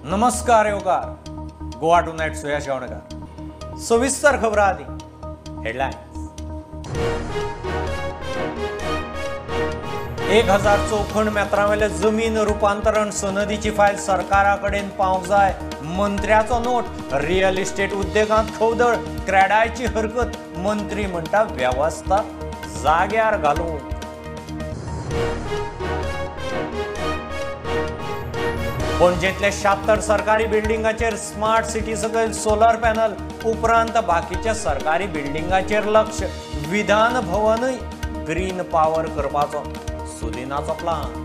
नमस्कार येवकार गोवा टुनायट सुयश गावणेकर. सविस्तर खबरां आदी हेडलायन्स. 1000 चौखण मेत्रावेले जमीन रुपांतरण सनदीची फायल सरकारा कडेन पावंक जाय. मंत्र्याचो नोट. रियल इस्टेट उद्देगांत खवदळ. क्रेडायची हरकत. मंत्री म्हणटा वेवस्था जाग्यार घालूंक. पणजेंतल्या 76 सरकारी बिल्डिंगाचेर स्मार्ट सिटी सकयल सोलर पॅनल. उपरांत बाकीच्या सरकारी बिल्डिंगाचेर लक्ष. विधान भवनूय ग्रीन पावर करपाचो सुदिनाचो प्लान.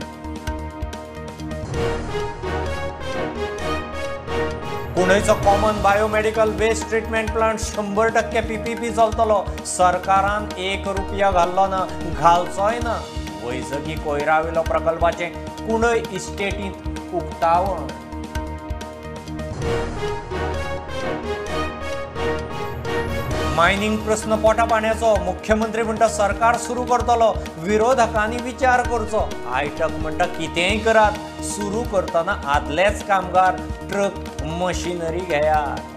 पुणेचो common biomedical waste treatment plant 100% PPP चलतलो. सरकारान 1 रुपया घाल्लो ना, घालचोय ना. वैजकी कोयरावेलो प्रकल्पाचें कुणय इस्टेटींत उक्तावण. मायनिंग प्रस्न पोटा पाण्याचो. मुख्यमंत्री म्हणटा सरकार सुरू करतलो. विरोधकांनी विचार करचो. आयटक म्हणटा कितेंय करात, सुरू करतना आदलेच कामगार, ट्रक, मशिनरी घेयात.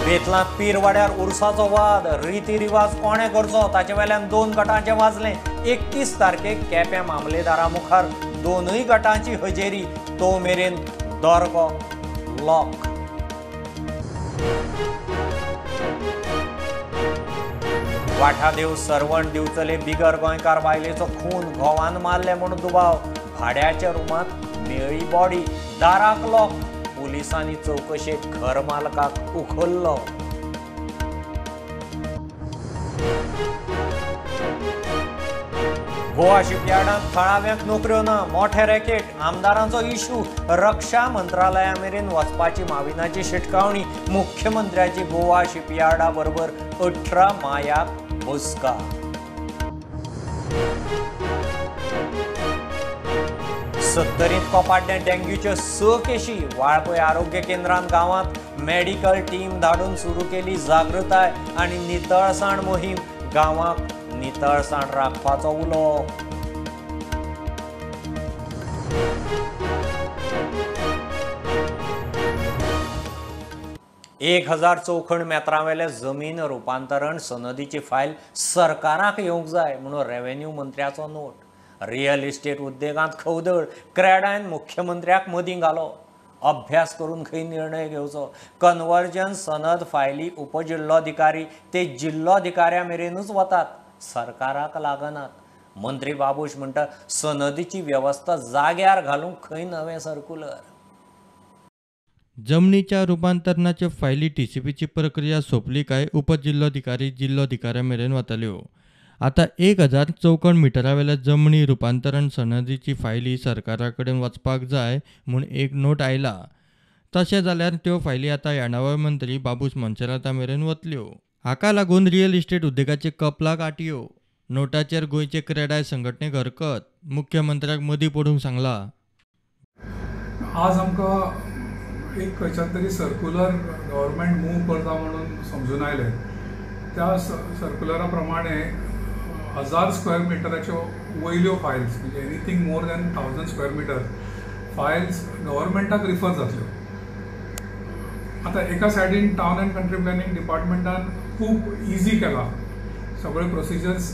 बेतलांत पीरवाड्यार उर्साचो वाद. रिती रिवाज कोणें करचो ताचे वेल्यान 2 गटांचें वाजलें. 31 तारखेक केप्यां मामलेदारा मुखार 2 गटांची हजेरी. तो मेरेन दर्गो लॉक. वाठादेव सर्वण दिवचले बिगर गोंयकार बायलेचो खून. घोवान मारले म्हूण दुबाव. भाड्याच्या रुमांत मेळ्ळी बॉडी. दाराक लॉक. पुलिसांनी चवकशेक घर मालकाक उखल्लो. गोवा शिपयार्डांत थळाव्यांक नोकऱ्यो ना. मोठे रॅकेट. आमदारांचो इशू. रक्षा मंत्रालया मेरेन वचपाची माविनाची शिटकावणी. मुख्यमंत्र्याची गोवा शिपयार्डा बरोबर 18 मायाक बसका. 70 कोपाड्डें डेंग्यूच्यो 6 केशी. वाळपय आरोग्य केंद्रान गांवांत मेडिकल टीम धाडून सुरू केली जागृताय आनी नितळसाण मोहीम. गांवाक नितळसाण राखपाचो उलो. एक 1000 चौखण मेत्रावेले जमीन रुपांतरण सनदीची फायल सरकाराक येवंक जाय म्हणून रेव्हेन्यू मंत्र्याचो नोट. रियल इस्टेट उद्देगांत खवदळ. क्रेडायन मुख्यमंत्र्याक मदीं घालो. अभ्यास करून खंय निर्णय घेवचो. कन्वर्जन सनद फायली उपजिल्लोधिकारी ते जिल्लोधिकाऱ्या मेरेनूच वतात, सरकाराक लागनात. मंत्री बाबूश म्हणटा सनदीची वेवस्था जाग्यार घालूंक खंय नवें सर्कुलर. जमनीच्या रुपांतरणाच्यो फायली टीसीपीची प्रक्रिया सोंपली काय उपजिल्लोधिकारी जिल्लोधिकाऱ्या मेरेन वताल्यो. आतां 1000 चौखण मिटरावेल्या जमनी रुपांतरण सनदीची फायली सरकारा कडेन वचपाक जाय म्हूण एक नोट आयला. तशें जाल्यार त्यो फायली आतां येणावळ मंत्री बाबूश मोन्सेराता मेरेन वतल्यो. हाका लागून रियल इस्टेट उद्देगाचे कपलाक आटयो. नोटाचेर गोंयचे क्रेडाय संघटनेक हरकत. मुख्यमंत्र्याक मदीं पडूंक सांगला. आज आमकां एक खंयच्यान तरी सर्कुलर गव्हर्मेंट मूव करता म्हणून समजून आयलें. त्या सर्कुलरा प्रमाणे 1000 स्क्वेअर मिटराच्यो वयल्यो फायल्स, म्हणजे anything more than 1000 square metre files गव्हर्मेंटाक refer जातल्यो. आतां एका सायडीन टावन अँड कंट्री प्लॅनिंग डिपार्टमेंटान खूब इजी केला, सगळे प्रोसिजर्स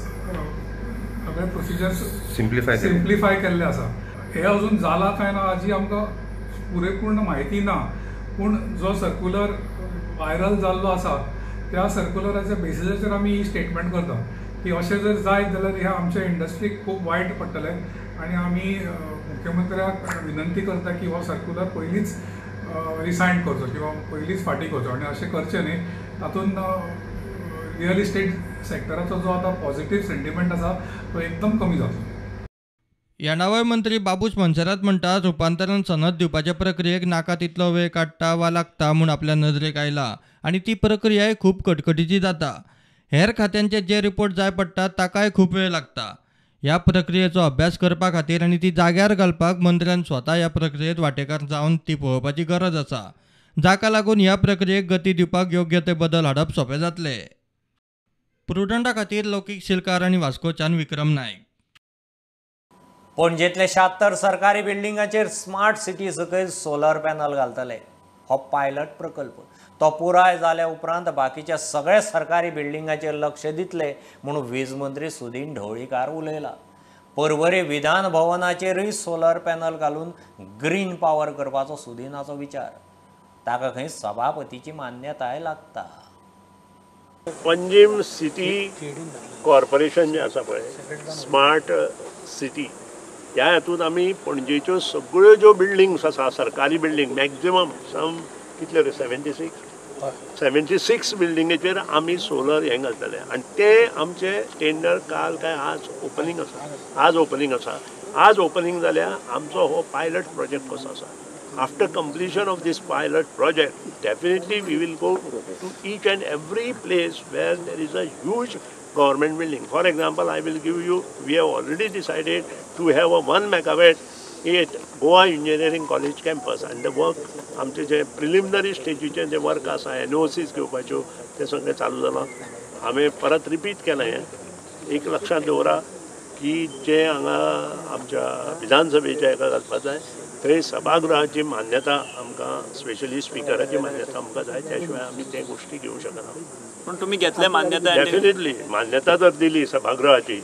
सिम्प्लिफाय केल्ले आसा. हे अजून जाला काय ना हाजी आमकां पुरेपूर्ण म्हायती ना, पूण जो सर्कुलर व्हायरल जाल्लो आसा त्या सर्कुलराच्या बेसिसाचेर आमी ही स्टेटमेंट करता की अशें जर जायत जाल्यार ह्या आमच्या इंडस्ट्रीक खूब वायट पडटलें. आनी आमी मुख्यमंत्र्याक विनंती करता की हो सर्कुलर पयलींच रिसायन करचो किंवा पयलींच फाटीं करचो आनी अशें करचें न्ही. तातूंत रियल इस्टेट सेक्टराचो जो आतां पॉझिटीव सेंटिमेंट आसा तो एकदम कमी जातलो. येणावळ मंत्री बाबूश मोन्सेरात म्हणटा रुपांतरण सनद दिवपाचे प्रक्रियेक नाका तितलो वेळ काडटा वा लागता म्हूण आपल्या नदरेक आयला आनी ती प्रक्रियाय खूब कटकटीची जाता. हेर खात्यांचे जे रिपोर्ट जाय पडटात ताकाय खूब वेळ लागता. ह्या प्रक्रियेचो अभ्यास करपा खातीर आनी ती जाग्यार घालपाक मंत्र्यान स्वता ह्या प्रक्रियेंत वांटेकार जावन ती पळोवपाची गरज आसा, जाका लागून ह्या प्रक्रियेक गती दिवपाक योग्य ते बदल हाडप सोंपें जातलें. प्रुडंटा खातीर लौकीक शिलकार आनी वास्कोच्यान विक्रम नायक. पणजेंतले 76 सरकारी बिल्डिंगाचेर स्मार्ट सिटी सकयल सोलर पॅनल घालतले. हो पायलट प्रकल्प. तो पुराय जाल्या उपरांत बाकीच्या सगळ्या सरकारी बिल्डिंगाचेर लक्ष दितले म्हणून वीज मंत्री सुदीन ढवळीकार उलयला. परवरी विधान भवनाचेरूय सोलर पॅनल घालून ग्रीन पावर करपाचो सुदीनाचो विचार. ताका खंय सभापतीची मान्यताय लागता. पंजीम सिटी कॉर्पोरेशन जें आसा पळय, स्मार्ट सिटी, ह्या हातूंत आमी पणजेच्यो सगळ्यो ज्यो बिल्डिंग्स आसा, सरकारी बिल्डींग मॅक्झिमम सम कितल्यो रे 76 बिल्डिंगेचेर आमी सोलर हें घालतले. आनी ते आमचे टेंडर काल काय आज ओपनींग आसा, आज ओपनींग आसा. आज ओपनींग जाल्यार आमचो हो पायलट प्रोजेक्ट कसो आसा. After completion of this pilot project, definitely we will go to each and every place where there is a huge government building. For example, I will give you, we have already decided to have a 1 megawatt at Goa Engineering College campus, and the work, आमचे जे preliminary स्टेजीचे जे work आसा, NOCs घेवपाच्यो, ते सगळें चालू जालां. हांवें परत repeat केलें हें. एक लक्षांत दवरा की जे हांगा आमच्या विधानसभेच्या हेका घालपा जाय, थंय सभागृहाची मान्यता आमकां, स्पेशली स्पिकराची मान्यता आमकां जाय. त्या शिवाय आमी ते गोश्टी घेवंक शकना. पूण तुमी घेतले मान्यता? डेफिनेटली मान्यता जर दिली सभागृहाची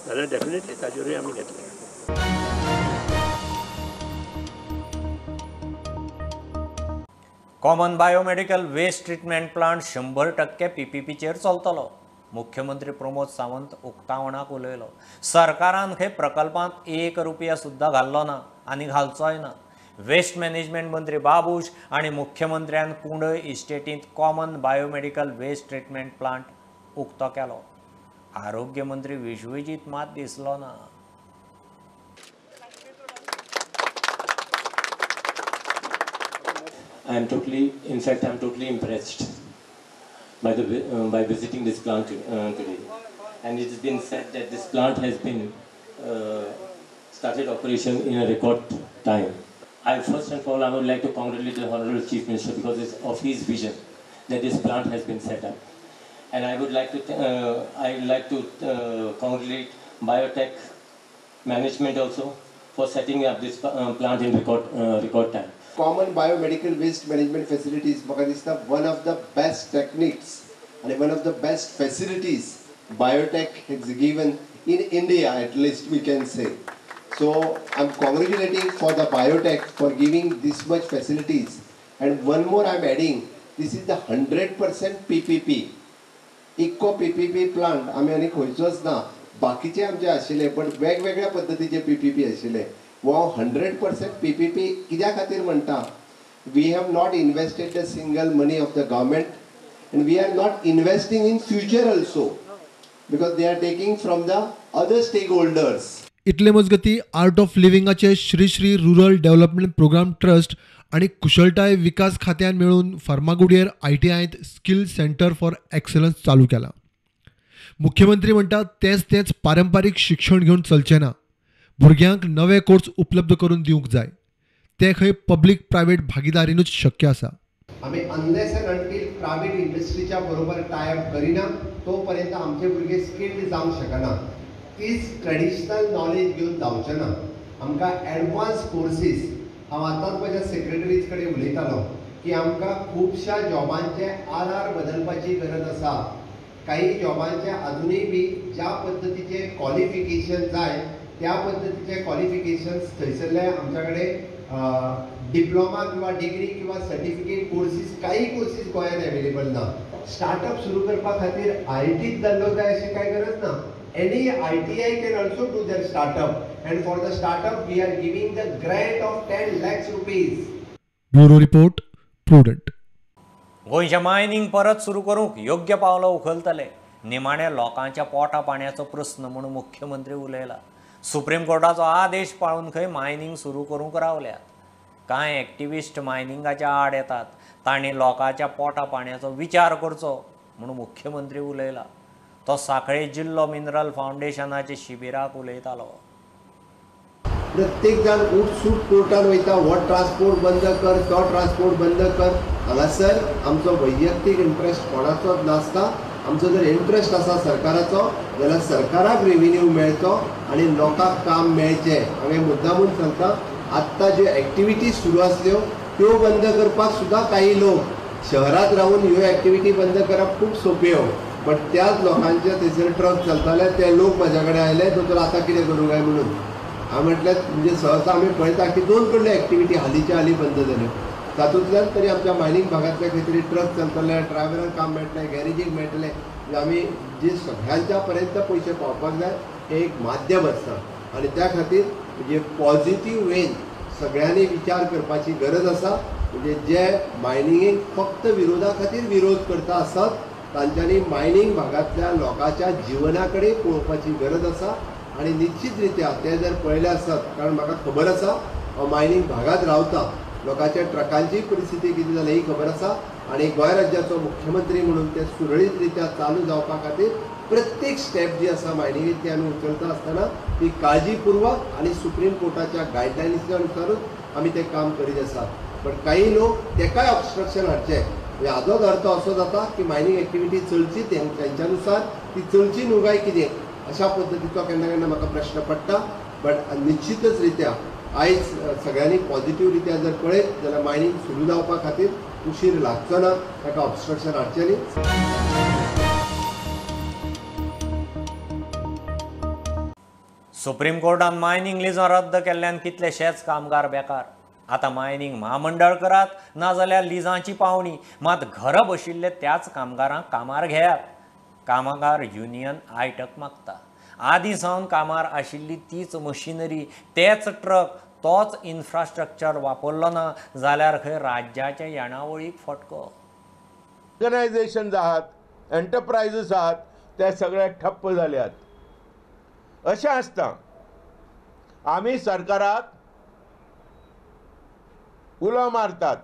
जाल्यार डेफिनेटली ताजेरूय आमी घेतले. Common biomedical waste treatment plant 100% PPPचेर चलतलो. मुख्यमंत्री प्रमोद सावंत उक्तावणाक उलयलो. सरकारान हे प्रकल्पांत 1 रुपया सुद्दां घाल्लो ना आनी घालचोय ना. वेस्ट मॅनेजमेंट मंत्री बाबूश आनी मुख्यमंत्र्यान कुंडय इस्टेटींत common biomedical waste treatment plant उक्तो केलो. आरोग्य मंत्री विश्वजीत मात दिसलो ना. I am totally, in fact, I am totally impressed by the by visiting this plant today, and it has been said that this plant has been started operation in a record time. I first and foremost I would like to congratulate the Honorable Chief Minister because it's of his vision that this plant has been set up, and I would like to congratulate Biotech management also for setting up this plant in record time. Common biomedical waste management facilities म्हाका दिसता one of the best techniques आनी one of the best facilities Biotech has given in India, at least we can say. So I am congratulating for the Biotech for giving this much facilities. And one more I am adding, this is the 100% PPP. Eco PPP plant आमी आनी खंयचोच ना. बाकीचे आमचे आशिल्ले but वेगवेगळ्या पद्दतीचे PPP आशिल्ले. वो 100% PPP कित्या खातीर म्हणटा, we have not invested the single money of the government and we are not investing in future also because they are taking from the other stakeholders. इतले मजगती आर्ट ऑफ लिव्हिंगाचे Shri Shri rural development programme trust आनी कुशळटाय विकास खात्यान मेळून फार्मागुडयेर ITIंत skill centre for excellence चालू केला. मुख्यमंत्री म्हणटा तेंच तेंच पारंपारीक शिक्षण घेवन चलचें ना, भुरग्यांक नवे कोर्स उपलब्ध करून दिवंक जाय. ते खंय पब्लीक प्रायव्हेट भागीदारीनूच शक्य आसा. आमी अनलेस एंड अंटील प्रायव्हेट इंडस्ट्रीच्या बरोबर टाय अप करिना तोपर्यंत आमचे भुरगे स्किल्ड जावंक शकना. तीच ट्रेडिशनल नॉलेज घेवन जावचें ना. आमकां एडवान्स कोर्सीस, हांव आतांच म्हज्या सेक्रेटरीज कडेन उलयतालो की आमकां खुबश्या जॉबांचे आर बदलपाची गरज आसा. काही जॉबांचे अजुनूय बी ज्या पद्दतीचे क्वॉलिफिकेशन जाय त्या पद्दतीचे क्वॉलिफिकेशन्स थंयसरले आमच्या कडेन डिप्लोमा किंवा डिग्री किंवा सर्टिफिकेट कोर्सीस, काही कोर्सीस गोंयांत अवेलेबल ना. स्टार्टअप सुरू करपा खातीर IITच जाल्लो जाय अशें कांय गरज ना. Any ITI can also do their startup, and for the startup we are giving the grant of 10 lakhs rupees. Bureau report, Prudent. गोंयचें मायनिंग परत सुरू करूंक योग्य पावलां उखलतले. निमाणे लोकांच्या पोटा पाण्याचो प्रस्न म्हणून मुख्यमंत्री उलयला. सुप्रीम कोर्टाचो आदेश पाळून खंय मायनिंग सुरू करूंक रावल्यात. कांय एक्टिविस्ट मायनिंगाच्या आड येतात, तांणी लोकांच्या पोटा पाण्याचो विचार करचो म्हणून मुख्यमंत्री उलयला. तो सांखळे जिल्लो मिनरल फावंडेशनाच्या शिबिराक उलयतालो. प्रत्येक जाण उठसूट कोर्टान वयता, हो ट्रान्सपोर्ट बंद कर, तो ट्रान्सपोर्ट बंद कर. हांगासर आमचो वैयक्तीक इंट्रस्ट कोणाचोच नासता. आमचो जर इंट्रस्ट आसा सरकाराचो जाल्यार सरकाराक रेविन्यू मेळचो आनी लोकांक काम मेळचें. हांवें मुद्दामून सांगता, आत्तां ज्यो एक्टिविटीज सुरू आसल्यो त्यो बंद करपाक सुद्दां काही लोक शहरांत रावन ह्यो एक्टिविटी बंद करप खूब सोंप्यो, बट त्याच लोकांचे थंयसर ट्रक चलताले ते लोक म्हाज्या कडेन आयले, दोतोर आतां कितें करूं काय म्हणून. हांवें म्हटलें म्हणजे सहसा आमी पळयता की दोन कडल्यो एक्टिविटी हालींच्या हालीं बंद जाल्यो, तातूंतल्यान तरी आमच्या मायनींग भागांतल्या खंय तरी ट्रक चलतले, ड्रायव्हरांक काम मेळटलें, गॅरेजीक मेळटलें. म्हणजे आमी जे सगळ्यांच्या पर्यंत पयशे पावपाक जाय हें एक माध्यम आसता आनी त्या खातीर म्हणजे पॉझिटीव वेन सगळ्यांनी विचार करपाची गरज आसा. म्हणजे जे मायनिंगेक फक्त विरोधा खातीर विरोध करता आसत तांच्यांनी मायनींग भागांतल्या लोकांच्या जिवना कडेन पळोवपाची गरज आसा आनी निश्चित रित्या ते जर पळयले आसत, कारण म्हाका खबर आसा हांव मायनींग भागांत रावता, लोकांच्या ट्रकांची परिस्थिती कितें जाल्या ही खबर आसा आनी गोंय राज्याचो मुख्यमंत्री म्हणून ते सुरळीत रित्या चालू जावपा खातीर प्रत्येक स्टेप जी आसा मायनिंगेक ती आमी उचलता आसतना ती काळजीपूर्वक आनी सुप्रीम कोर्टाच्या गायडलायन्सा अनुसारूच आमी तें काम करीत आसात. बट काही लोक तेकाय ऑबस्ट्रक्शन हाडचें, म्हणजे हाजोच अर्थ असो जाता की मायनींग एक्टिविटी चलची तेंच्या नुसार ती चलची न्हू काय कितें अशा पद्दतीचो केन्ना केन्ना म्हाका प्रश्न पडटा. बट निश्चितच रित्या आयज सगळ्यांनी पॉझिटीव रित्या जर पळयत जाल्यार मायनींग सुरू जावपा खातीर उशीर लागचो ना, ताका ऑबस्ट्रक्शन हाडचें न्ही. सुप्रीम कोर्टान मायनींग लिजां रद्द केल्ल्यान कितलेशेच कामगार बेकार. आतां मायनींग म्हामंडळ करात नाजाल्यार लिजांची पावणी, मात घरा बशिल्ले त्याच कामगारांक कामार घेयात. कामगार युनियन आयटक मागता. आदीं सावन कामार आशिल्ली तीच मशिनरी, तेच ट्रक, तोच इन्फ्रास्ट्रक्चर वापरलो ना जाल्यार खंय राज्याचे येणावळीक फटको. ऑर्गनायझेशन्स आहात, एंटरप्रायझीस आहात, ते सगळे ठप्प जाल्यात. अशें आसता आमी सरकाराक उलो मारतात,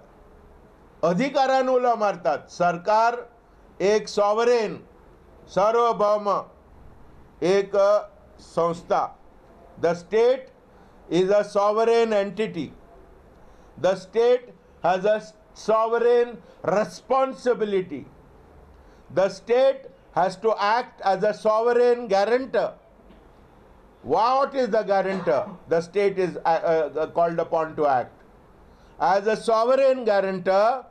अधिकारान उलो मारतात. सरकार एक सॉवरेन, सार्वभौम एक संस्था. The state is a sovereign entity. The state has a sovereign responsibility. The state has to act as a sovereign guarantor. What is the guarantor? The state is called upon to act as a sovereign guarantor.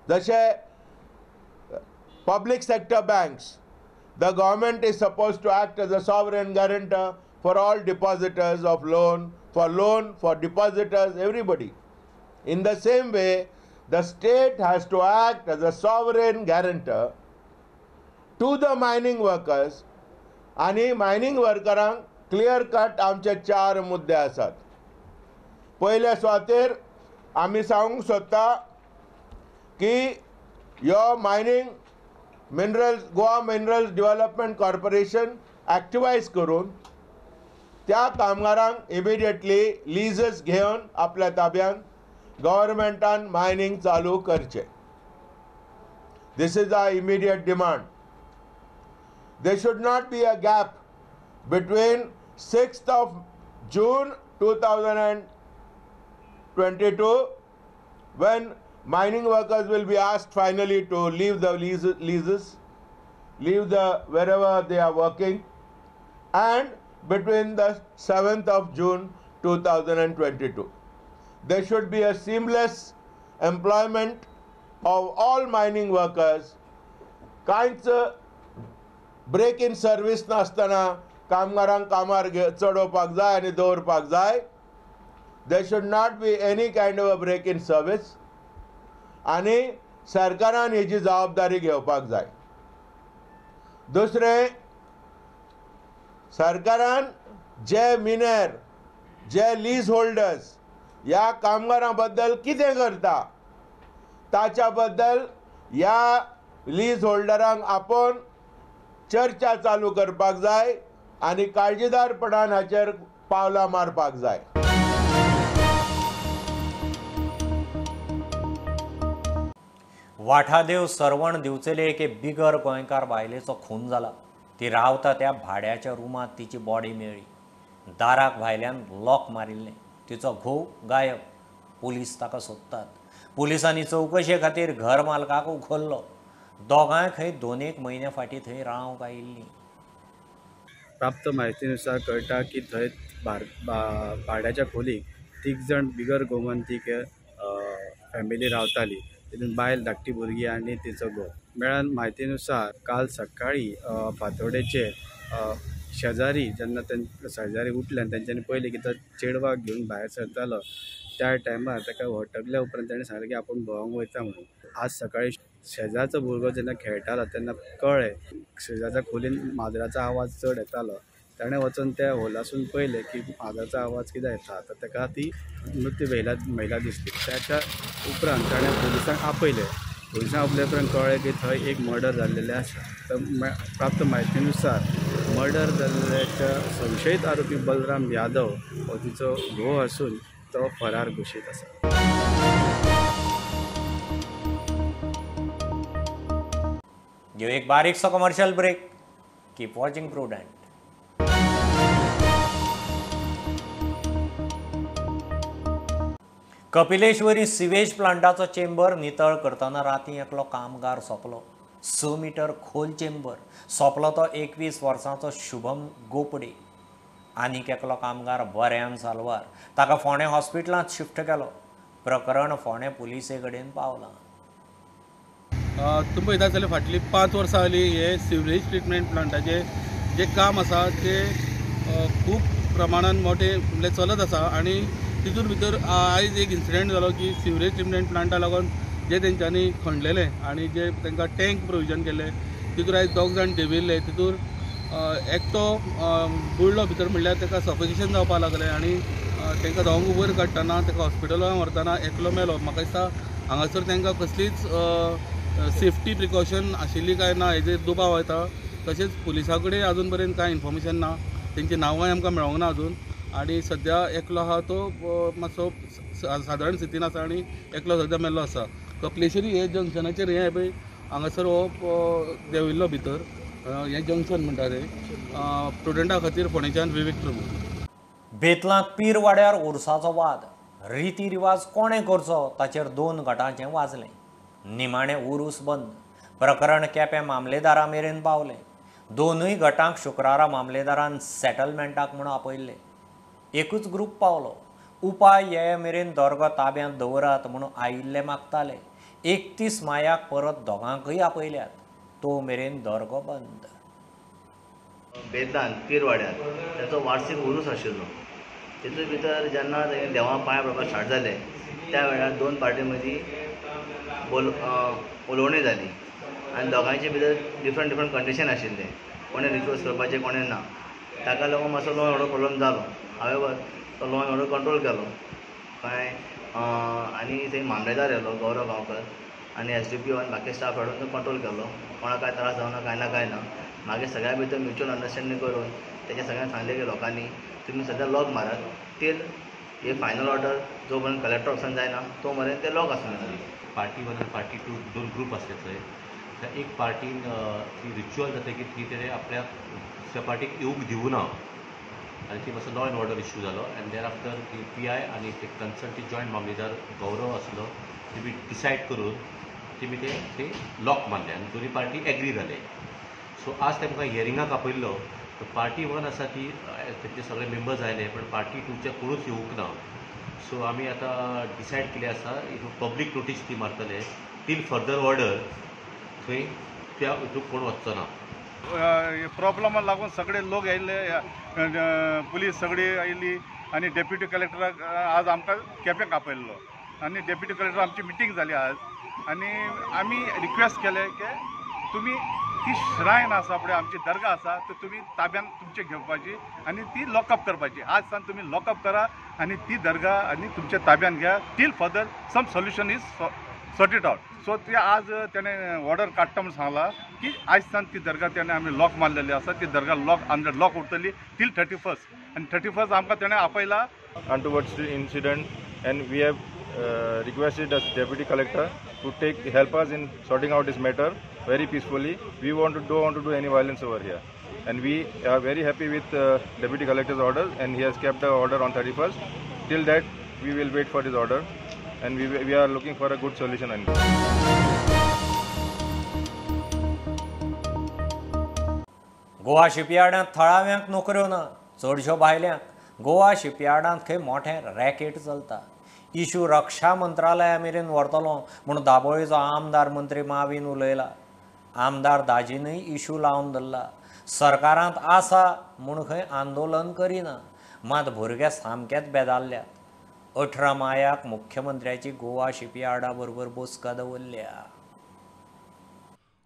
जशे public sector banks, the government is supposed to act as a sovereign guarantor for all depositors of loan, for depositors, everybody. In the same way, the state has to act as a sovereign guarantor to the mining workers. आनी mining वर्करांक clear cut आमचे चार मुद्दे आसात. पयल्या सुवातेर आमी सांगूंक सोदता की ह्यो mining minerals, Goa minerals development corporation activise करून त्या कामगारांक इमिडिएटली लिजस घेवन आपल्या ताब्यान गव्हर्मेंटान मायनिंग चालू करचें. This is our immediate demand. There should not be a gap between 6th of June 2022, when mining workers will be asked finally to leave the leases, leave the wherever they are working, and between the 7th of June 2022. There should be a seamless employment of all mining workers. कांयच break in service नासतना कामगारांक कामार चडोवपाक जाय आनी दवरपाक जाय. There should not be any kind of a break in service आनी सरकारान हेजी जबाबदारी घेवपाक जाय. दुसरें, सरकारान जे मिनेर, जे लीज होल्डर्स ह्या कामगारां बद्दल कितें करता ताच्या बद्दल ह्या लीज होल्डरांक आपोवन चर्चा चालू करपाक जाय आनी काळजीदारपणान हाचेर पावलां मारपाक जाय. वाठादेव सरवण दिवचले एके बिगर गोंयकार बायलेचो खून जाला. ती रावता त्या भाड्याच्या रुमांत तिची बॉडी मेळ्ळी. दाराक भायल्यान लॉक मारिल्लें. तिचो घोव गायब. पुलीस ताका सोदतात. पुलिसांनी चवकशे खातीर घर मालकाक उखल्लो. दोगांय खंय 2-1 म्हयन्या फाटीं थंय रावंक आयिल्लीं. प्राप्त म्हायतीनुसार कळटा की थंय भाड्याच्या खोलीक 3 जाण बिगर गोमंतीक फॅमिली रावताली. तितून बायल, धाकटी भुरगीं आनी तिचो घोव. मेळ्ळ्या म्हायतीनुसार काल सकाळी फांतोडेचेर शेजारी जेन्ना शेजारी उठले आनी तेंच्यांनी पळयलें की तो चेडवाक घेवन भायर सरतालो त्या टायमार ताका हटकल्या उपरांत ताणें सांगलें की आपूण भोंवंक वयता म्हणून. आज सकाळी शेजारचो भुरगो जेन्ना खेळटालो तेन्ना कळ्ळें शेजारच्या खोलीन माजराचो आवाज चड येतालो. ताणें वचून त्या होलासून पळयलें की माजराचो आवाज कित्याक येता, तर ताका ती मृत्यू महिला दिसली. त्याच्या उपरांत ताणें पोलिसांक आपयलें. पोलिसांक आपल्या उपरांत कळ्ळें की थंय एक मर्डर जाल्लेलें आसा. तर प्राप्त म्हायतीनुसार मर्डर जाल्ल्याच्या संशयीत आरोपी बलराम यादव हो तिचो घोव आसून तो फरार घोशीत आसा. घेऊ एक बारीकसो commercial break. Keep watching Prudent. Kapileshwari sewage प्लांटाचो चेंबर नितळ करतना राती एकलो कामगार सोंपलो. 6 मिटर खोल चेंबर सोंपलो तो 21 वर्सांचो शुभम गोपडे. आनीक एकलो कामगार बऱ्यान साल्वार, ताका फोंडें हॉस्पिटलांत शिफ्ट केलो. प्रकरण फोंडें पुलिसे कडेन पावलां. तुमी पळयता जाल्यार फाटलीं 5 वर्सां जालीं हे सिवरेज ट्रिटमेंट प्लांटाचें जें काम आसा तें खूब प्रमाणान मोठें म्हणल्यार चलत आसा. आनी तितून भितर आयज एक इन्सिडंट जालो की सिवरेज ट्रिटमेंट प्लांटा लागून जे तेंच्यांनी खणलेलें आनी जे तांकां टँक प्रोविजन केल्लें तितूर आयज 2 जाण देंविल्ले. तितूर एकटो बुडलो भितर म्हणल्यार ताका सफोकेशन जावपाक लागलें आनी तांकां दोगांक वयर काडटना ताका हॉस्पिटलान व्हरतना एकलो मेलो. म्हाका दिसता हांगासर तांकां कसलीच सेफ्टी प्रिकॉशन आशिल्ली काय ना हेजेर दुबाव येता. तशेंच पुलिसां कडेन अजून पर्यंत कांय इन्फॉर्मेशन ना, तेंची नांवांय आमकां मेळोंक ना अजून. आनी सद्या एकलो आहा तो मातसो सादारण स्थितीन आसा आनी एकलो सद्या मेल्लो आसा. कपलेश्वरी हे जंक्शनाचेर हें पळय हांगासर हो देंविल्लो भितर, हें जंक्शन म्हणटा तें. प्रुडंटा खातीर फोंडेच्यान विवेक प्रभू. बेतलांत पीरवाड्यार उर्साचो वाद. रिती रिवाज कोणें करचो ताचेर 2 गटांचें वाजलें. निमाणें उरूस बंद. प्रकरण केपें मामलेदारा मेरेन पावलें. 2 गटांक शुक्रारा मामलेदारान सेटलमेंटाक म्हूण आपयल्ले. एकूच ग्रूप पावलो. उपाय ये मेरेन दोरगो ताब्यांत दवरात म्हूण आयिल्ले मागताले. 31 मायाक परत दोगांकय आपयल्यात. तो मेरेन दोरगो बंद. बेतलान पीरवाड्यार ताचो वार्षिक उरूस आशिल्लो. तितून भितर जेन्ना देवा पांय पडपाक स्टार्ट जाले त्या वेळार 2 पार्टी मदीं उलोवणी जाली आनी दोगांयचे भितर डिफरंट डिफरंट कंडिशन आशिल्लें. कोणें रिच्युअल्स करपाचें कोणें ना. ताका लागून मातसो लॉ एंड ऑर्डर प्रॉब्लम जालो. हांवें तो लॉ एंड ऑर्डर कंट्रोल केलो. कांय आनी थंय मामलेदार येयलो गौरव गांवकर आनी एस डी पी ओ आनी बाकी स्टाफ हाडून तो कंट्रोल केलो. कोणाक कांय त्रास जावना कांय ना कांय ना. मागीर सगळ्या भितर म्युच्युअल अंडरस्टँडींग करून तेच्या सगळ्यांक सांगलें की लोकांनी तुमी सद्या लॉक मारात टील हे फायनल ऑर्डर जो पर्यंत कलेक्टर ऑफिसान जायना तो मेरेन ते लॉक आसूं. पार्टी 1 आनी पार्टी 2 2 ग्रूप आसले थंय. एक पार्टीन ती रिच्युअल जाता की ती तेणें आपल्याक दुसऱ्या पार्टीक येवंक दिवना आनी ती मातसो लॉ एंड ऑर्डर इश्यू जालो. एंड there after ती पी I आनी ते कन्सर्न जॉयंट मामलेदार गौरव आसलो तेमी डिसायड करून तेमी ते लॉक मारले आनी दोनी पार्टी एग्री जाले. सो आज तेमकां हियरिंगाक आपयल्लो. पार्टी 1 आसा ती तेमचे सगळे मेंबर्स आयले पण पार्टी 2चे कोणूच येवंक ना. सो आमी आतां डिसायड केलें आसा पब्लीक नोटीस ती मारतले टील फर्दर ऑर्डर थंय त्या हितून कोण वचचो ना. प्रॉब्लमाक लागून सगळे लोक आयिल्ले, पुलीस सगळी आयिल्ली आनी डेप्युटी कलेक्टराक आज आमकां केपेंक आपयल्लो आनी डेप्युटी कलेक्टर आमची मिटींग जाली आज आनी आमी रिक्वेस्ट केलें की तुमी ती श्रायन आसा पळय आमची दर्गा आसा तर तुमी ताब्यान तुमचे घेवपाची आनी ती लॉकअप करपाची. आज सावन तुमी लॉकअप करा आनी ती दर्गा आनी तुमच्या ताब्यान घ्या till further some solution is sorted out. So ते आज तेणें ऑर्डर काडटा म्हूण सांगला की आयज सावन ती दर्गा तेणें आमी लॉक मारलेली आसा, ती दर्गा लॉक अंडर लॉक उरतली टील 31 आनी 31 आमकां तेणें आपयला. Towards the incident and we have requested the deputy collector to take help us in sorting out this matter very peacefully. We don't want to do any violence over here, and we are very happy with deputy collector's order, and he has kept the order on 31st. Till that we will wait for his order, and we are looking for a good solution on it. Goa शिपयार्डांत थळाव्यांक नोकऱ्यो ना, चडश्यो भायल्यांक. गोवा शिपयार्डांत खंय मोठें racket चलता. Issue रक्षा मंत्रालया मेरेन व्हरतलो म्हूण दाबोळीचो आमदार मंत्री मावीन उलयला. आमदार दाजीनय इशू लावन धरला. सरकारांत आसा म्हूण खंय आंदोलन करिना, मात भुरगे सामकेच बेजारल्यात. 18 मायाक मुख्यमंत्र्याची गोवा शिपयार्डा बरोबर बसका दवरल्या.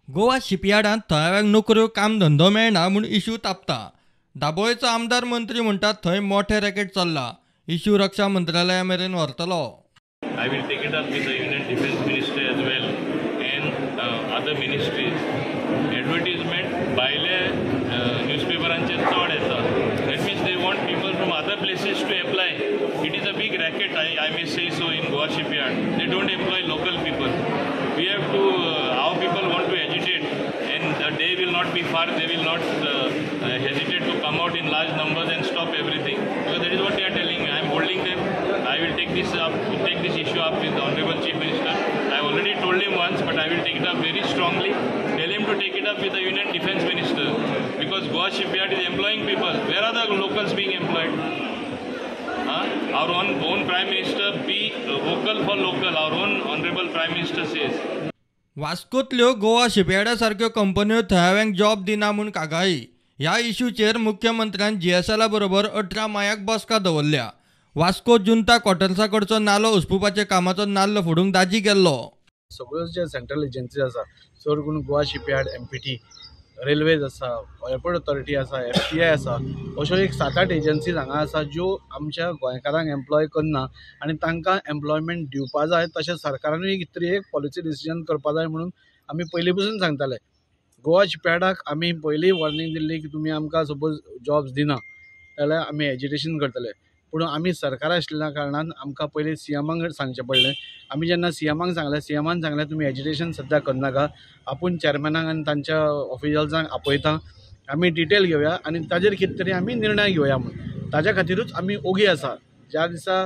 गोवा शिपयार्डांत थळाव्यांक नोकऱ्यो कामधंदो मेळना म्हूण इशू तापता. दाबोळेचो आमदार मंत्री म्हणटात थंय मोठें रॅकेट चल्लां. इशू रक्षा मंत्रालया मेरेन व्हरतलो. I will take it up with the union defence minister as well and other ministries. Advertisement भायले न्यूजपेपरांचेर चड येता. That means they want people from other places to apply. It is a big racket, I may say so, in Goa shipyard. They don't employ local people. We have to, our people want to agitate, and the day will not be far. They will not hesitate to come out in large numbers and stop everything. Because that is what they are telling me. I am holding them. I will take this up, take this issue up with the Honorable Chief Minister. I have already told him once, but I will take it up very strongly. Tell him to take it up with the Union Defence Minister, because Goa Shipyard is employing people. Where are the locals being employed? Our own Prime Minister, be vocal for local, our own Honorable Prime Minister says. वास्कोतल्यो Goa शिपयार्डा सारक्यो कंपन्यो थळाव्यांक job दिना म्हूण कागाळी. ह्या इशूचेर मुख्यमंत्र्यान जीएसएला बरोबर 18 मायाक बसका दवरल्या. वास्को जुंता क्वॉर्टर्सा कडचो नालो उसपुपाच्या कामाचो नाल्ल फोडूंक दाजी गेल्लो. सगळ्यो जे सेंट्रल एजन्सीज आसा, चड करून गोवा शिपयार्ड, एमपीटी, रेल्वेज आसा, एअरपोर्ट ऑथॉरिटी आसा, एफसीआय आसा, अश्यो एक 7-8 एजन्सीज हांगा आसा ज्यो आमच्या गोंयकारांक एम्प्लॉय करना आनी तांकां एम्प्लॉयमेंट दिवपा जाय. तशें सरकारानूय कितें तरी एक पॉलिसी डिसिजन करपा जाय म्हणून आमी पयलीं पसून सांगताले. गोवा शिपयार्डाक आमी पयलीं वॉर्निंग दिल्ली की तुमी आमकां सपोज जॉब्स दिना जाल्यार आमी एजिटेशन करतले. पूण आमी सरकार आशिल्ल्या कारणान आमकां पयलीं सीएमाक सांगचें पडलें. आमी जेन्ना सीएमाक सांगलें, सीएमान सांगलें तुमी एजिटेशन सद्या करनाका, आपूण चॅरमॅनाक आनी तांच्या ऑफिशल्सांक आपयता, आमी डिटेल घेवया आनी ताजेर कितें तरी आमी निर्णय घेवया म्हूण. ताज्या खातीरूच आमी ओगी आसा. ज्या दिसा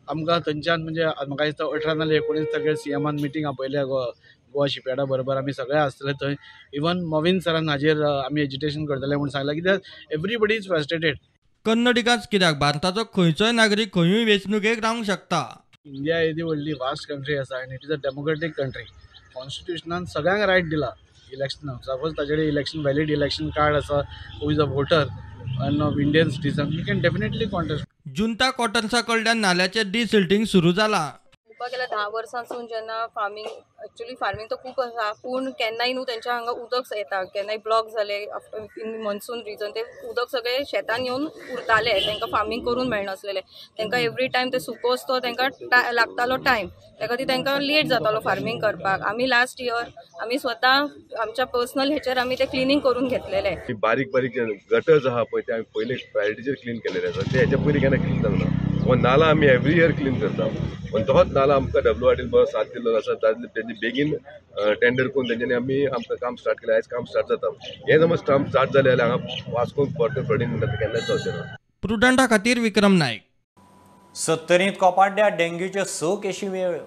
आमकां थंयच्यान म्हणजे म्हाका दिसता 18 नाल्यार 19 तारखेर सीएमान मिटींग आपयल्या गोवा शिपयार्डा बरोबर. आमी सगळे आसतले थंय. इवन मवीन सरान हाजेर आमी एजिटेशन करतले म्हूण सांगलें, कित्याक एवरीबडी is frustrated. कन्नडिगाच कित्याक, भारताचो खंयचोय नागरीक खंयूय वेंचणुकेक रावंक शकता. इंडिया येदी व्हडली वास्ट कंट्री आसा आनी it is a democratic country. कॉन्स्टिट्युशनान सगळ्यांक रायट दिला इलेक्शनाक. सपोज ताजे कडेन इलेक्शन वॅलीड इलेक्शन कार्ड आसा, who is a voter and of Indian citizen, he can definitely contest. Junta क्वॉर्टर्सा कडल्यान नाल्याचें डिसिल्टींग सुरू जालां. पळोवपाक गेल्यार 10 वर्सांसून जेन्ना फार्मींग, एक्चुअली फार्मींग तर खूब आसा, पूण केन्नाय न्हू तेंच्या हांगा उदक येता, केन्नाय ब्लॉक जाले आफ्टर इन मॉन्सून रिजन, ते उदक सगळें शेतान येवन उरतालें. तांकां फार्मींग करून मेळनासलेलें. तांकां एवरी टायम ते सुकोस तो तांकां लागतालो टायम, त्या खातीर तांकां लेट जातालो फार्मींग करपाक. आमी लास्ट इयर आमी स्वता आमच्या पर्सनल हेचेर आमी ते क्लिनींग करून घेतलेले. बारीक बारीक गटर्स आहा पळय ते आमी पयले प्रायोरिटीचेर क्लीन केलेले आसा. ते हेच्या पयलीं केन्ना क्लीन जावना. हो नाला आमी एवरी इयर क्लीन करता, पण तोच नाला आमकां डब्ल्यू आर डी बरो साथ दिल्लो आसा. तेंचे बेगीन टेंडर करून तेंच्यांनी आमी आमकां काम स्टार्ट केलें. आयज काम स्टार्ट जाता. हें समज काम स्टार्ट जालें जाल्यार हांगा वास्कोन परतें फ्लडींग म्हणटा तें केन्नाच जावचें ना. प्रुडंटा खातीर विक्रम नायक. सत्तरींत कोपाड्ड्या डेंग्यूच्यो 6 केशी मेळ्ळ्यो.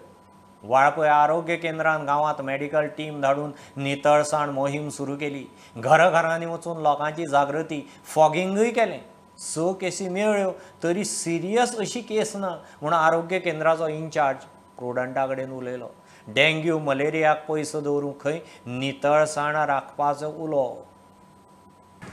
वाळपय आरोग्य केंद्रान गांवांत मेडिकल टीम धाडून नितळसाण मोहीम सुरू केली. घराघरांनी वचून लोकांची जागृती, फॉगिंगूय केलें. 6 केसी मेळ्ळ्यो तरी सिरियस अशी केस ना म्हूण आरोग्य केंद्राचो इन्चार्ज प्रुडंटा कडेन उलयलो. डेंग्यू मलेरियाक पयसो दवरूंक खंय नितळसाण राखपाचो उलो.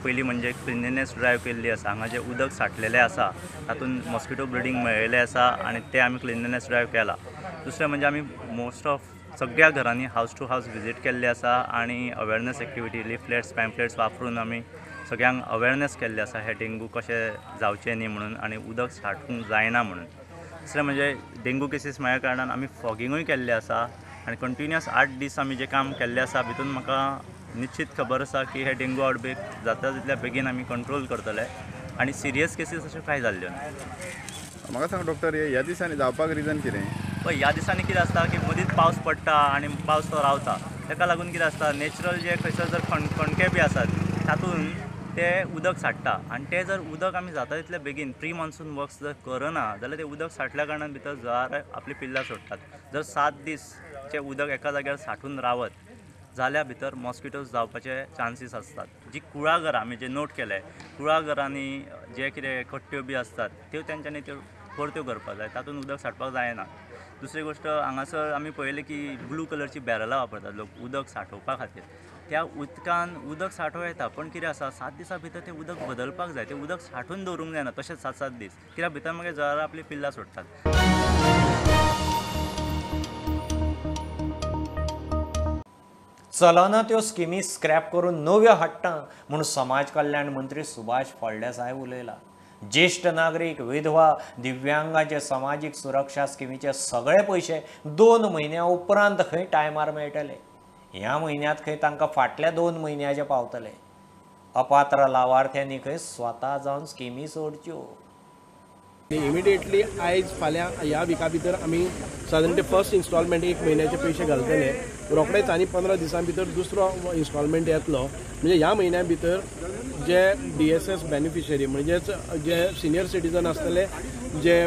पयलीं म्हणजे क्लिनलीनेस ड्रायव्ह केल्ली आसा. हांगा जें उदक साठलेलें आसा तातूंत मॉस्किटो ब्रिडींग मेळिल्लें आसा आनी तें आमी क्लिनलीनेस ड्रायव्ह केला. दुसरें म्हणजे आमी मोस्ट ऑफ सगळ्या घरांनी हावज टू हावज विजीट केल्ली आसा आनी अवेरनेस एक्टिविटी, लिफलेट्स, पॅम्फलेट्स वापरून आमी सगळ्यांक अवेरनेस केल्ले आसा हे डेंगू कशें जावचें न्ही म्हणून आनी उदक साठूंक जायना म्हणून. दुसरें म्हणजे डेंगू केसीस मेळ्ळ्या कारणान आमी फॉगिंगूय केल्लें आसा आनी कंटिन्युअस 8 दीस आमी जें काम केल्लें आसा भितून म्हाका निश्चित खबर आसा की हे डेंगू आउटब्रेक जाता तितल्या बेगीन आमी कंट्रोल करतले आनी सिरियस केसीस अश्यो कांय जाल्ल्यो ना. म्हाका सांग डॉक्टर, ह्या दिसांनी जावपाक रिजन कितें? पळय, ह्या दिसांनी कितें आसता की मदींच पावस पडटा आनी पावस तो रावता. ताका लागून कितें आसता, नॅचरल जे खंयसर जर खणके बी आसात तातूंत ते उदक साठटा आनी ते जर उदक आमी जाता तितले बेगीन प्री मॉन्सून वर्क्स जर करना जाल्यार ते उदक साठल्या कारणान भितर जळारां आपली पिल्लां सोडटात. जर 7 दीस जें उदक एका जाग्यार साठून रावत जाल्या भितर मॉस्किटोज जावपाचे चान्सीस आसतात. जी कुळागरां आमी जे नोट केले, कुळागरांनी जे कितें कट्ट्यो बी आसतात त्यो तेंच्यांनी त्यो परत्यो करपाक जाय, तातूंत उदक सांठपाक जायना. दुसरी गोश्ट, हांगासर आमी पळयलें की ब्लू कलरची बॅरलां वापरतात लोक उदक सांठोवपा खातीर. त्या उदकान उदक सांठोवं येता, पण कितें आसा 7 दिसां भितर तें उदक बदलपाक जाय. तें उदक सांठोवन दवरूंक जायना तशेंच 7-7 दीस, कित्याक भितर मागीर जळारां आपलीं पिल्लां सोडटात. चलना त्यो स्किमी स्क्रॅप करून नव्यो हाडटा म्हूण समाज कल्याण मंत्री सुभाष फळदेसाय उलयला. ज्येष्ठ नागरीक, विधवा, दिव्यांगांचे समाजीक सुरक्षा स्किमीचे सगळे पयशे 2 म्हयन्या उपरांत खंय टायमार मेळटले. ह्या म्हयन्यांत खंय तांकां फाटल्या 2 म्हयन्याचे पावतले. अपात्र लावार्थ्यांनी खंय स्वता जावन स्किमी सोडच्यो. इमिडिएटली आयज फाल्यां ह्या विका भितर आमी सादारण ते फर्स्ट इन्स्टॉलमेंट 1 म्हयन्याचे पयशे घालतले. रोखडेच आनी 15 दिसां भितर दुसरो इन्स्टॉलमेंट येतलो. म्हणजे ह्या म्हयन्या भितर जे DSS beneficiary म्हणजेच जे सिनियर सिटीजन आसतले, जे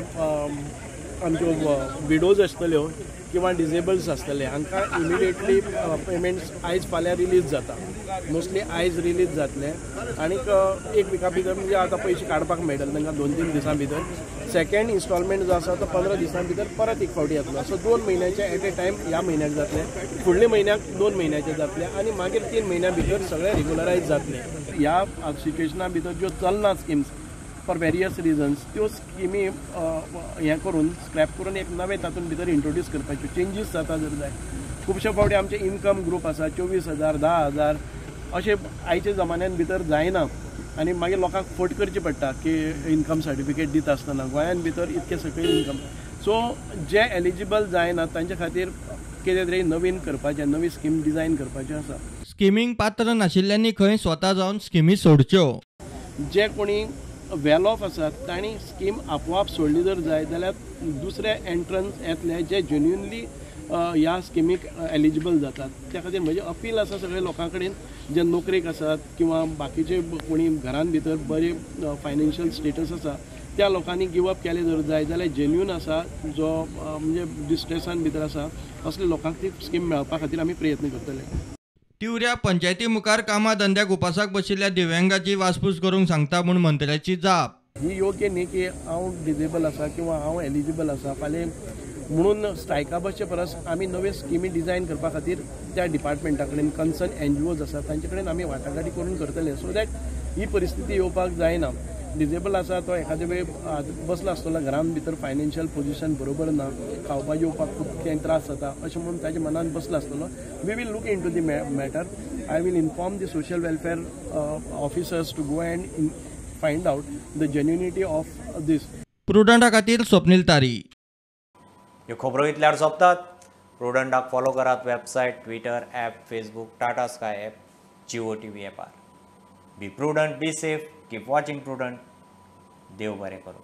आमच्यो विडोज आसतल्यो किंवा डिजेबल्स आसतले, हांकां इमिडिएटली पेमेंट्स आयज फाल्यां रिलीज जाता. मोस्टली आयज रिलीज जातले आनीक 1 विका भितर म्हणजे आतां पयशे काडपाक मेळटले तांकां 2-3 दिसां भितर. सेकेंड इन्स्टॉलमेंट जो आसा तो 15 दिसां भितर परत एक फावटी येतलो. सो 2 म्हयन्याचे एट ए टायम ह्या म्हयन्याक जातले, फुडल्या म्हयन्याक 2 म्हयन्याचे जातले आनी मागीर 3 म्हयन्या भितर सगळे रेगुलरायज जातले. ह्या सिच्युएशना भितर ज्यो चलना स्किम्स फॉर वेरियस रिजन्स, त्यो स्किमी हें करून स्क्रॅप करून एक नवें तातूंत भितर इंट्रोड्यूस करपाच्यो चेंजीस जाता जर जाय. खुबशे फावटी आमचे इन्कम ग्रूप आसा 24,000 10,000 अशें आयच्या जमान्यान भितर जायना आनी मागीर लोकांक फट करची पडटा की इन्कम सर्टिफिकेट दिता आसतना गोंयान भितर इतके सकयल इन्कम. सो जे एलिजिबल जायना तांचे खातीर कितें तरी नवीन करपाचें, नवी स्कीम डिजायन करपाचें आसा. स्किमींक पात्र नाशिल्ल्यांनी खंय स्वता जावन स्किमी सोडच्यो. जे कोणी वेल ऑफ आसात तांणी स्कीम आपोआप सोडली जर जाय जाल्यार दुसरे एंट्रन्स येतले जे जेन्युनली ह्या स्किमीक एलिजिबल जातात. त्या खातीर म्हजें अपील आसा सगळे लोकां कडेन जे नोकरेक आसात किंवा बाकीचे कोणी घरान भितर बरे फायनान्शियल स्टेटस आसा त्या लोकांनी गिव अप केलें जर जाय जाल्यार जेन्युन आसा जो म्हणजे डिस्ट्रेसान भितर आसा असले लोकांक ती स्कीम मेळपा खातीर आमी प्रयत्न करतले. तिवऱ्या पंचायती मुखार कामा धंद्याक उपासाक बशिल्ल्या दिव्यांगाची वासपूस करूंक सांगता म्हूण मंत्र्याची जाप. ही योग्य न्ही की हांव डिजेबल आसा किंवा हांव एलिजिबल आसा फाल्यां म्हणून स्ट्रायका बसचे परस आमी नव्यो स्किमी डिजायन करपा खातीर त्या डिपार्टमेंटा कडेन कन्सर्न NGOs आसा तांचे कडेन आमी वाटाघाटी करून करतले सो that ही परिस्थिती येवपाक जायना. डिजेबल आसा तो एखादे वेळ बसला आसतलो घरान भितर फायनान्शियल पोजिशन बरोबर ना, खावपा जेवपाक खूब कितें त्रास जाता अशें म्हणून ताच्या मनान बसला आसतलो. We will look into the matter. I will inform the social welfare officers to go and find out the genuinity of this. प्रुडंटा खातीर स्वप्नील तारी. ह्यो खबरो इतल्यार सोंपतात. प्रुडंटाक फॉलो करात website, Twitter app, Facebook, Tata Sky app, Jio TV ऍपार. Be prudent, be safe, keep watching Prudent. देव बरें करूं.